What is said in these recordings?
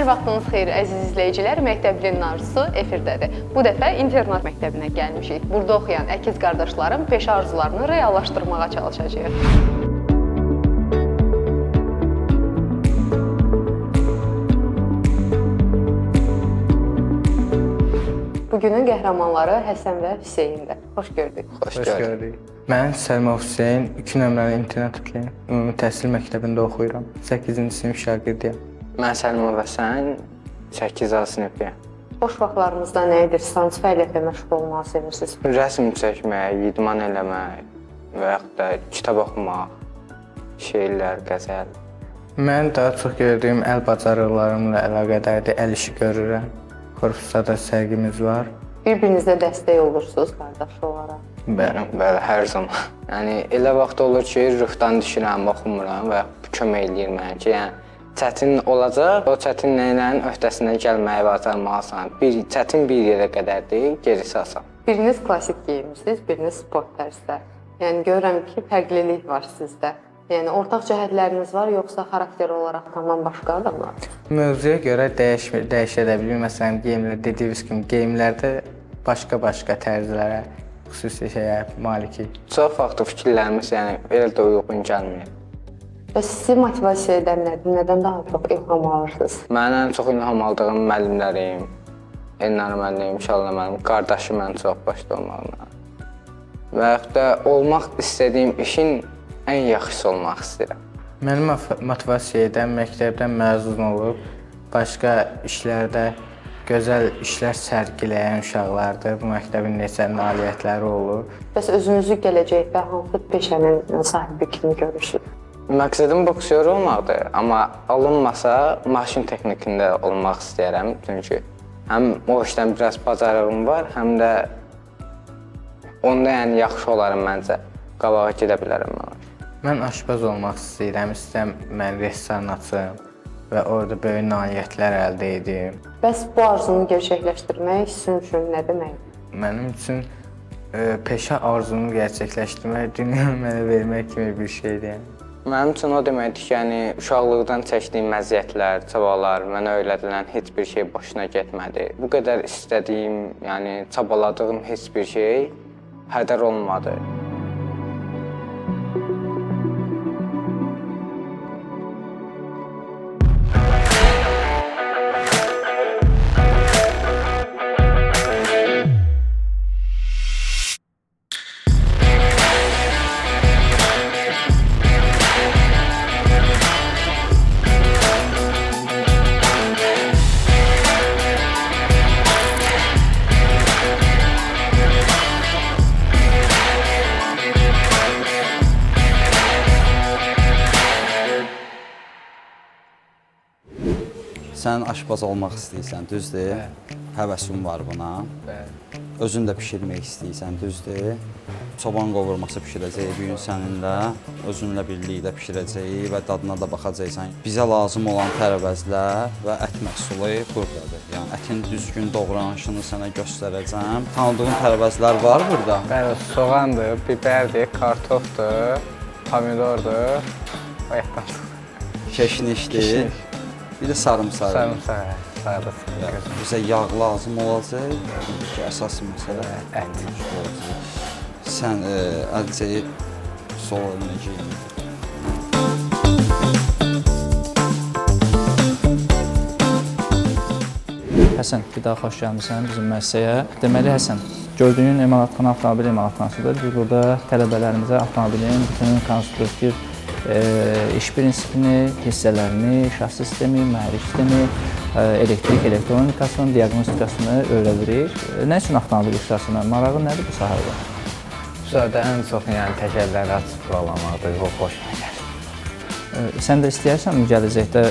Hər vaxtınız xeyir əziz izləyicilər, Məktəblinin arzusu efirdədir. Bu dəfə internat məktəbinə gəlmişik. Burada oxuyan əkiz qardaşların peşə arzularını reallaşdırmağa çalışacağıq. Bugünün qəhrəmanları Həsən və Hüseyndir. Xoş gördük. Xoş gördük. Mən Səlma Hüseyn, 2 nömrəli internat tipli ümumi təhsil məktəbində oxuyuram. 8-ci sinif şagirdiyəm. Mən Səlma Həsən, 8A sinifiyəm. Boş vaxtlarınızda nə edirsiniz? Hansı fəaliyyətlə məşğul olmağı sevirsiniz? Rəsm çəkmək, idman eləmək və yaxud da kitab oxumaq, şeirlər, qəzəl. Mən daha çox gördüyüm əl bacarıqlarımla əlaqədardır, əl işi görürəm. Korpusda da sərgimiz var. Bir-birinizə dəstək olursunuz qardaş olaraq. Bəli. Bəli, hər zaman. Yəni elə vaxt olur ki, ruhdan düşürəm, oxumuram və kömək eləyir mənə ki, yəni çətin olacaq, o çətinliklərin öhdəsindən gəlməyi bacarmalısan. Bir çətin bir yerə qədərdir, gerisi asan. Biriniz klassik geyinmisiniz, biriniz sport tərzdə. Yəni görürəm ki, fərqlilik var sizdə. Yəni ortaq cəhətləriniz var, yoxsa xarakter olaraq tamam başqa adamlar? Mövzuya görə dəyişmir, dəyişə də bilir. Məsələn, geyimlər dediyiniz kimi geyimlərdə başqa-başqa tərzlərə, xüsusi şeyə malikik. Çox vaxt fikirlərimiz yəni elə də uyğun gəlmir. Bəs sizi motivasiya edən nədir? Nədən daha çox ilham alırsınız? Mənim ən çox ilham aldığım müəllimlərim, Elnar müəllim, Şallı müəllim, qardaşım ən çox başda olmaqla. Və yaxud da olmaq istədiyim işin ən yaxşısı olmaq istəyirəm. Məni motivasiya edən məktəbdən məzun olub başqa işlərdə gözəl işlər sərgiləyən uşaqlardır. Bu məktəbin neçə nailiyyətləri olur. Bəs özünüzü gələcəkdə hansı peşənin sahibi kimi görürsünüz? Məqsədim boksyor olmaqdır, amma alınmasa maşın texnikində olmaq istəyirəm. Çünki həm o işdən biraz bacarığım var, həm də onda yəni yaxşı olaram məncə. Qabağa gedə bilərəm mən. Mən aşpaz olmaq istəyirəm. İstəyirəm mən restoran açım və orada böyük nailiyyətlər əldə edim. Bəs bu arzunu gerçəkləşdirmək sizin üçün nə deməkdir? Mənim üçün peşə arzumu gerçəkləşdirmək dünyanı mənə vermək kimi bir şeydir. Yəni. Mənim üçün o deməkdir ki, yəni uşaqlıqdan çəkdiyim əziyyətlər, çabalar, mənə öyrədilən heç bir şey boşuna getmədi. Bu qədər istədiyim, yəni çabaladığım heç bir şey hədər olmadı. Sən aşpaz olmaq istəyirsən, düzdür? Bəli. Həvəsin var buna. Bəli. Özün də bişirmək istəyirsən, düzdür? Çoban qovurması bişirəcəyik bu gün səninlə, özünlə birlikdə bişirəcəyik və dadına da baxacaqsan. Bizə lazım olan tərəvəzlər və ət məhsulu burdadır. Yəni ətin düzgün doğranışını sənə göstərəcəm. Tanıdığın tərəvəzlər var burada? Bəli, soğandır, biberdir, kartofdur, pomidordur. O yaddan çıxdı. Keşnişdir. Keşniş. Bir də sarımsaq. Sarımsaq, sarımsaq. Bizə yağ lazım olacaq. Ki, əsas məsələ Ət. Olacaq. Sən əlcəyi sol əlinə geyin. Həsən, bir daha xoş gəlmisən bizim müəssisəyə. Deməli Həsən, gördüyün emalatxana avtomobil emalatxanasıdır. Biz burada tələbələrimizə avtomobilin bütün konstruktiv iş prinsipini, hissələrini, şassi sistemi, mühərrik sistemi, elektrik, elektronikasını, diaqnostikasını öyrədirik. Nə üçün avtomobil ixtisasına? Marağın nədir bu sahədə? Bu sahədə ən çox yəni təkərləri açıb buralamaqdır, o xoşuma gəlir. Sən də istəyirsənmi gələcəkdə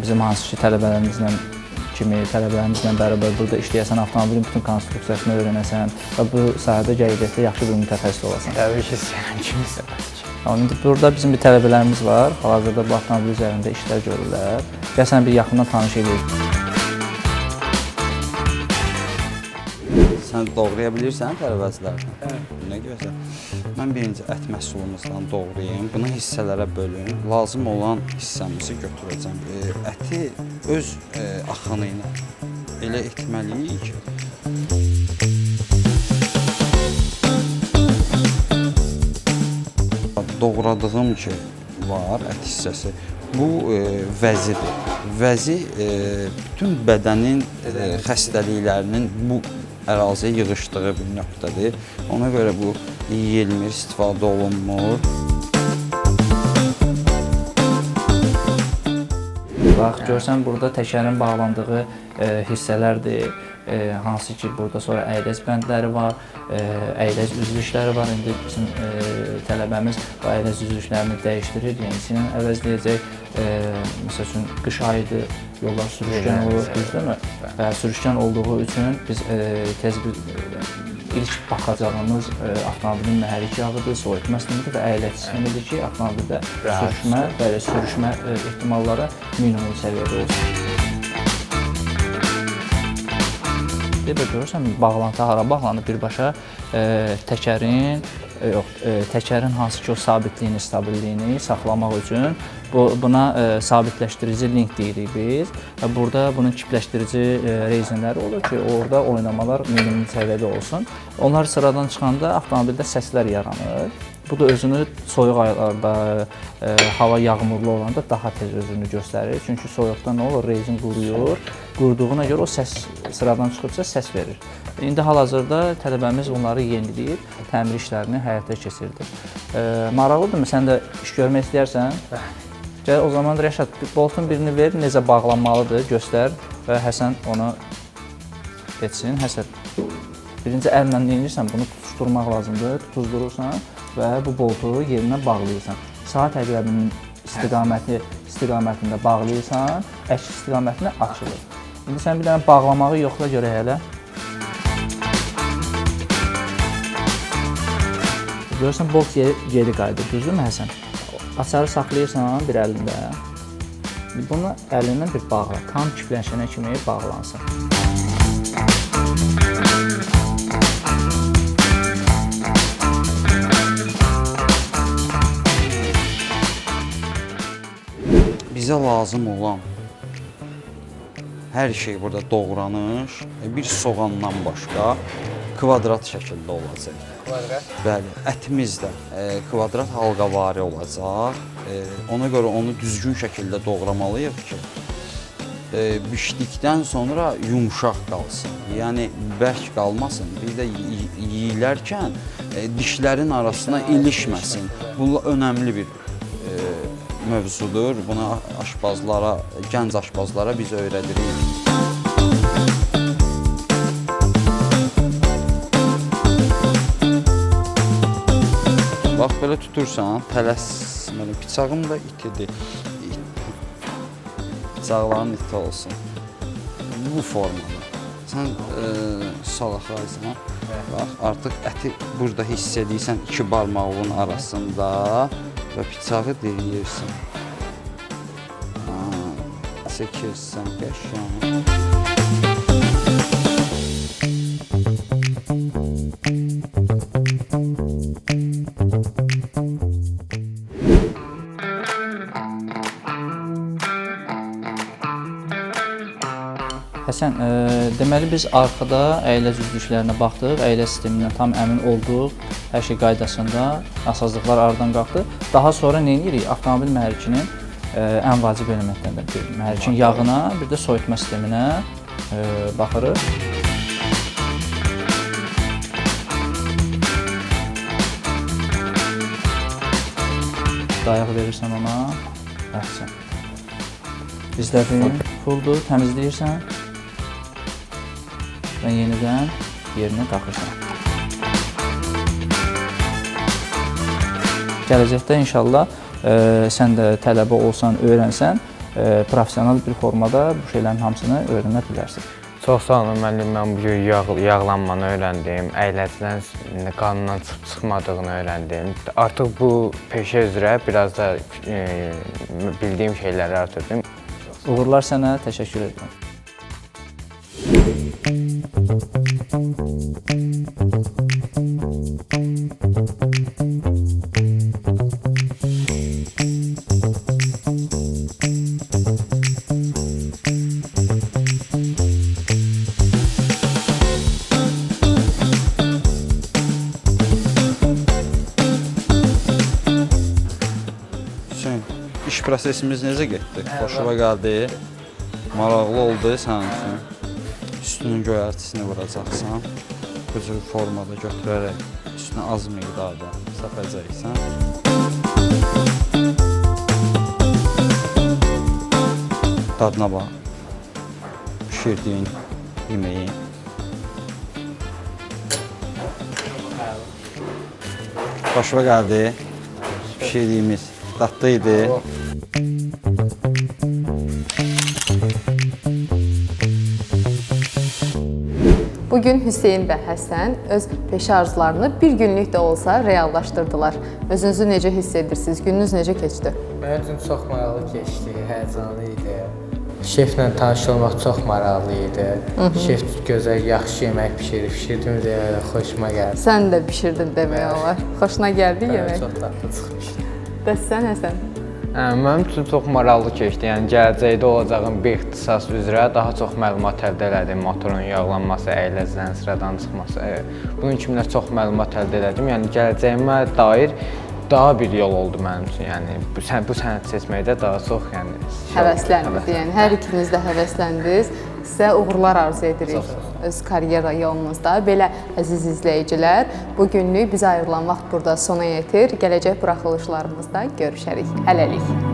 bizim hansı ki tələbələrimizlə kimi tələbələrimizlə bərabər burada işləyəsən, avtomobilin bütün konstruksiyasını öyrənəsən və bu sahədə gələcəkdə yaxşı bir mütəxəssis olasan? Təbii ki, istəyirəm, kim istəməz ki. İndi burada bizim bir tələbələrimiz var. Hal-hazırda bu avtomobil üzərində işlər görürlər. Gəl səni bir yaxından tanış edək. Sən doğraya bilirsən tərəvəzlərdən? Hə. Nə gözəl. Mən birinci ət məhsulumuzdan doğrayım. Bunu hissələrə bölüm. Lazım olan hissəmizi götürəcəm. Əti öz axını ilə elə etməliyik ki, doğradığım ki var ət hissəsi. Bu vəzidir. Vəzi bütün bədənin xəstəliklərinin bu əraziyə yığışdığı bir nöqtədir. Ona görə bu yeyilmir, istifadə olunmur. Bax, görsən burada təkərin bağlandığı hissələrdir. Hansı ki, burada sonra əyləc bəndləri var, əyləc üzlükləri var. İndi bizim tələbəmiz bu əyləc üzlüklərini dəyişdirir, yenisi ilə əvəzləyəcək. Məsəl üçün, qış ayıdır, yollar sürüşkən olur, düzdürmü? Sürüşkən olduğu üçün biz tez bir ilk baxacağımız avtomobilin məhərrik yağıdır, soyutma sistemidir və əyləc sistemidir ki, avtomobildə sürüşmə, bəli, sürüşmə ehtimalları minimum səviyyədə olsun. Və görürsən, bağlantı hara bağlanır? Birbaşa təkərin, təkərin hansı ki o sabitliyini, stabililliyini saxlamaq üçün buna sabitləşdirici link deyirik biz. Burada bunun kipləşdirici rezinləri olur ki, orada oynamalar minimum səviyyədə olsun. Onlar sıradan çıxanda avtomobildə səslər yaranır. Bu da özünü soyuq aylarda, hava yağmurlu olanda daha tez özünü göstərir. Çünki soyuqda nə olur? Rezin quruyur. Quruduğuna görə o səs sıradan çıxıbsa səs verir. İndi hal-hazırda tələbəmiz onları yeniləyib, təmir işlərini həyata keçirdir. Maraqlıdırmı? Sən də iş görmək istəyərsən? Gəl, o zaman Rəşad, boltun birini ver, necə bağlanmalıdır, göstər və Həsən onu etsin. Həsən, birinci əllə nə edirsən, bunu tutuşturmaq lazımdır, tutuzdurursan və bu boltu yerinə bağlayırsan. Saat əqrəbinin istiqamətində bağlayırsan, əks istiqamətində açılır. İndi sən bir dənə bağlamağı yoxla görək hələ. Görürsən, bolt geri qayıdır, düzdürmü Həsən? Açarı saxlayırsan bir əlində. Bunu əlindən bir bağla, tam kifləşənə kimi bağlansın. Bizə lazım olan hər şey burada doğranış, bir soğandan başqa kvadrat şəkildə olacaq. Kvadrat? Bəli, ətimiz də kvadrat halqavari olacaq. Ona görə onu düzgün şəkildə doğramalıyıq ki, bişdikdən sonra yumşaq qalsın, yəni bərk qalmasın. Bir də yeyilərkən dişlərin arasına ilişməsin. Bu önəmli bir mövzudur. Bunu aşpazlara, gənc aşpazlara biz öyrədirik. Bax, belə tutursan, tələsməli. Bıçağım da itidir. Bıçaqların iti olsun. Bu formada. Sən salaxlaysan. Bax, artıq əti burada hiss edirsən iki barmağın arasında və bıçağı deyirsən. Çəkirsən, qəşəng. Həsən, deməli biz arxada əyləc üzlüklərinə baxdıq, əyləc sistemindən tam əmin olduq, hər şey qaydasında, nasazlıqlar aradan qalxdı. Daha sonra nə edirik? Avtomobil mühərrikinin ən vacib elementlərindən biri. Mühərrikin yağına, bir də soyutma sisteminə baxırıq. Dayaq verirsən ona, əhsən. İzlədin, fulldur, təmizləyirsən və yenidən yerinə taxırsan. Gələcəkdə inşallah sən də tələbə olsan, öyrənsən, professional bir formada bu şeylərin hamısını öyrənə bilərsən. Çox sağ olun müəllim, mən bu gün yağlanmanı öyrəndim, əyləcdən qanundan çıxıb çıxmadığını öyrəndim. Artıq bu peşə üzrə biraz da bildiyim şeyləri artırdım. Uğurlar sənə, təşəkkür edirəm. Hüseyn, iş prosesimiz necə getdi? Xoşuna gəldi? Maraqlı oldu sənin üçün? Üstünün göyərtisini vuracaqsan. Bu cür formada götürərək üstünə az miqdarda səpəcəksən. Dadına bax. Bişirdiyin yeməyin. Xoşuna gəldi? Bişirdiyimiz dadlı idi. Bu gün Hüseyn və Həsən öz peşə arzularını bir günlük də olsa reallaşdırdılar. Özünüzü necə hiss edirsiniz? Gününüz necə keçdi? Mənim üçün çox maraqlı keçdi, həyəcanlı idi. Şeflə tanış olmaq çox maraqlı idi. Şef gözəl, yaxşı yemək bişirir. Bişirdiyimiz yemək də xoşuma gəldi. Sən də bişirdin demək olar. Xoşuna gəldi yemək? Çox dadlı çıxmışdı. Bəs sən Həsən? Mənim üçün çox maraqlı keçdi. Yəni gələcəkdə olacağım bir ixtisas üzrə daha çox məlumat əldə elədim. Motorun yağlanması, əyləcilərin sıradan çıxması, bunun kimi də çox məlumat əldə elədim. Yəni gələcəyimə dair daha bir yol oldu mənim üçün. Yəni bu sənəti seçməkdə daha çox yəni Həvəsləndiniz. Yəni hər ikiniz də həvəsləndiniz. Sizə uğurlar arzu edirik öz karyera yolunuzda. Belə əziz izləyicilər, bu günlük bizə ayrılan vaxt burada sona yetir. Gələcək buraxılışlarımızda görüşərik. Hələlik.